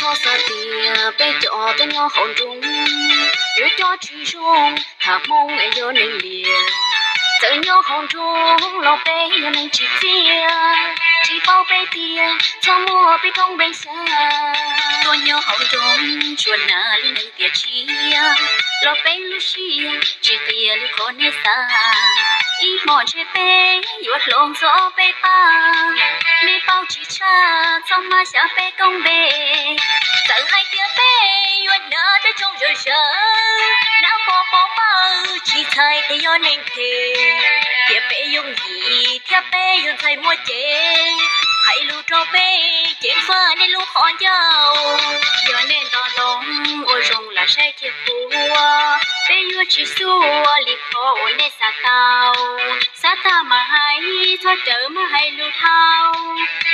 Txhob xav tias peb cov tuaj nyob hauv nroog yuav coj tsis zoo, tham Hmoob es yog neeg liam. Txawm nyob hauv nroog los peb yog neeg tsis txiaj, tsis paub peb tiag, txhob muab peb koob peb xyav. Tuaj nyob hauv nroog tsuas hnav li neeg tiam tshiab, los peb lub siab tsis qias li qhov nej xav. Ib hmos ntshe peb yuav hloov txog ob peb pab, nej paub tsis tshaj txhob maj xyav peb koob peb. Txawm hais tias peb yuav hnav tej tsoos zawv zawv, hnav pov pov pawg tsis txhais tias yog neeg phem, tias peb yooj yim thiab peb yog ntxhais muaj cev. Hais lus rau peb ceev faj nej lub qhov ncauj, yog nej nto ntoo ua zoo los saib kiag kuv, peb yuav tsis xuav li qhov uas nej xav tau. Xav tag mas hais, txhob raws maj hais lus dhau,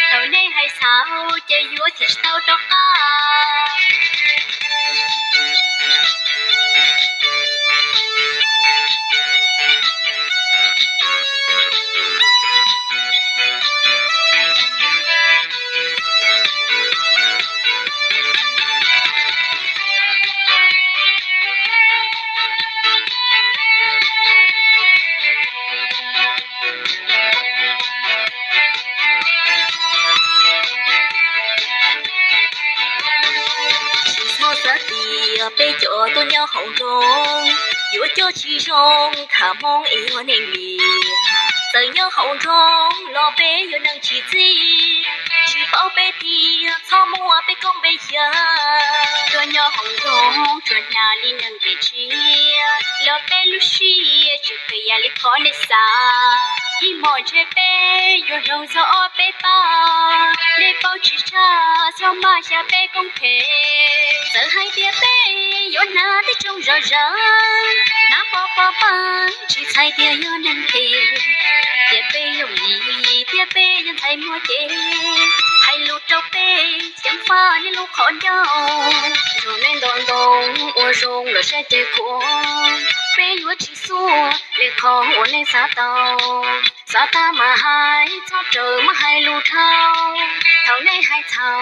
thaum nej hais txhaum ces yuav tsis tau rov qab. Tsis txhob xav tias peb cov tuaj nyob hauv nroog yuav coj tsis zoo, tham Hmoob es yog neeg liam. Txawm nyob hauv nroog los peb yog neeg tsis txiaj, tsis paub peb tiag, txhob muab peb koob peb xyav. Tuaj nyob hauv nroog tsuas hnav li neeg tiam tshiab, los peb lub siab tsis qias li qhov nej xav. Ib hmos ntshe peb yuav hloov txog ob peb pab, nej paub tsis tshaj txhob maj xyav peb koob phem. Txawm hais tias peb yuav hnav tej tsoos zawv zawv, hnav pov pov pawg tsis txhais tias yog neeg phem, tias peb yooj yim thiab peb yog ntxhais muaj cev. Hais lus rau peb ceev faj nej lub qhov ncauj, yog nej nto ntoo ua zoo los saib kiag kuv, peb yuav tsis xuav li qhov uas nej xav tau. Xav tag mas hais, txhob raws maj hais lus dhau, thaum nej hais txhaum